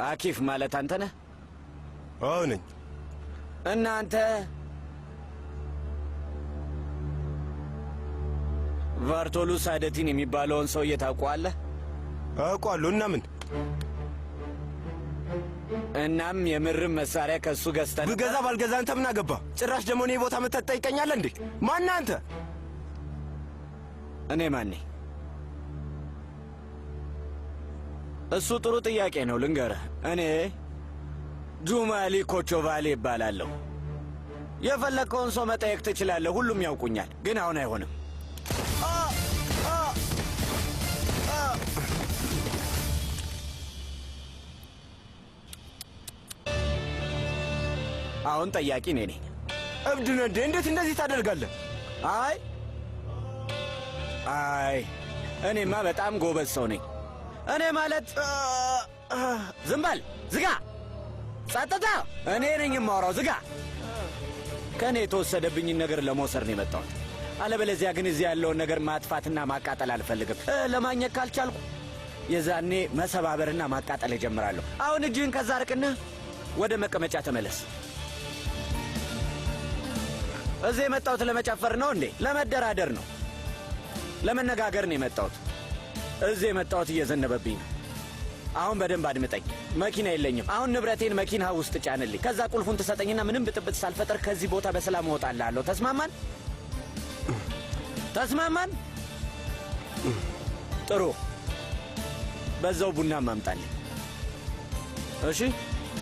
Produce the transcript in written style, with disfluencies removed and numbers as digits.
አኪፍ ማለት አንተ ነህ? አዎ ነኝ። እና አንተ ቫርቶሉ ሳደቲን የሚባለውን ሰውዬ ታውቀዋለህ? አውቀዋለሁ። እና ምን? እናም የምርም መሳሪያ ከእሱ ገዝተህ ነበር? ብገዛ ባልገዛ አንተ ምን አገባ? ጭራሽ ደግሞ እኔ ቦታ መተህ ትጠይቀኛለህ እንዴ? ማነህ አንተ? እኔ ማን ነኝ? እሱ ጥሩ ጥያቄ ነው። ልንገርህ፣ እኔ ጁማሊ ኮቾቫሌ እባላለሁ። የፈለግከውን ሰው መጠየቅ ትችላለህ። ሁሉም ያውቁኛል። ግን አሁን አይሆንም። አሁን ጠያቂ እኔ ነኝ። እብድ ነህ እንዴ? እንዴት እንደዚህ ታደርጋለህ? አይ አይ፣ እኔማ በጣም ጎበዝ ሰው ነኝ። እኔ ማለት ዝም በል፣ ዝጋ፣ ጸጥታ። እኔ ነኝ የማወራው። ዝጋ። ከእኔ የተወሰደብኝን ነገር ለመውሰድ ነው የመጣሁት። አለበለዚያ ግን እዚህ ያለውን ነገር ማጥፋትና ማቃጠል አልፈልግም። ለማግኘት ካልቻልኩ የዛኔ መሰባበርና ማቃጠል እጀምራለሁ። አሁን እጅህን ከዛ አርቅና ወደ መቀመጫ ተመለስ። እዚህ የመጣሁት ለመጨፈር ነው እንዴ? ለመደራደር ነው፣ ለመነጋገር ነው የመጣሁት። እዚህ የመጣሁት እየዘነበብኝ ነው። አሁን በደንብ አድምጠኝ። መኪና የለኝም። አሁን ንብረቴን መኪና ውስጥ ጫንልኝ። ከዛ ቁልፉን ትሰጠኝና ምንም ብጥብጥ ሳልፈጠር ከዚህ ቦታ በሰላም እወጣልሃለሁ። ተስማማን? ተስማማን? ጥሩ። በዛው ቡና ማምጣልኝ። እሺ?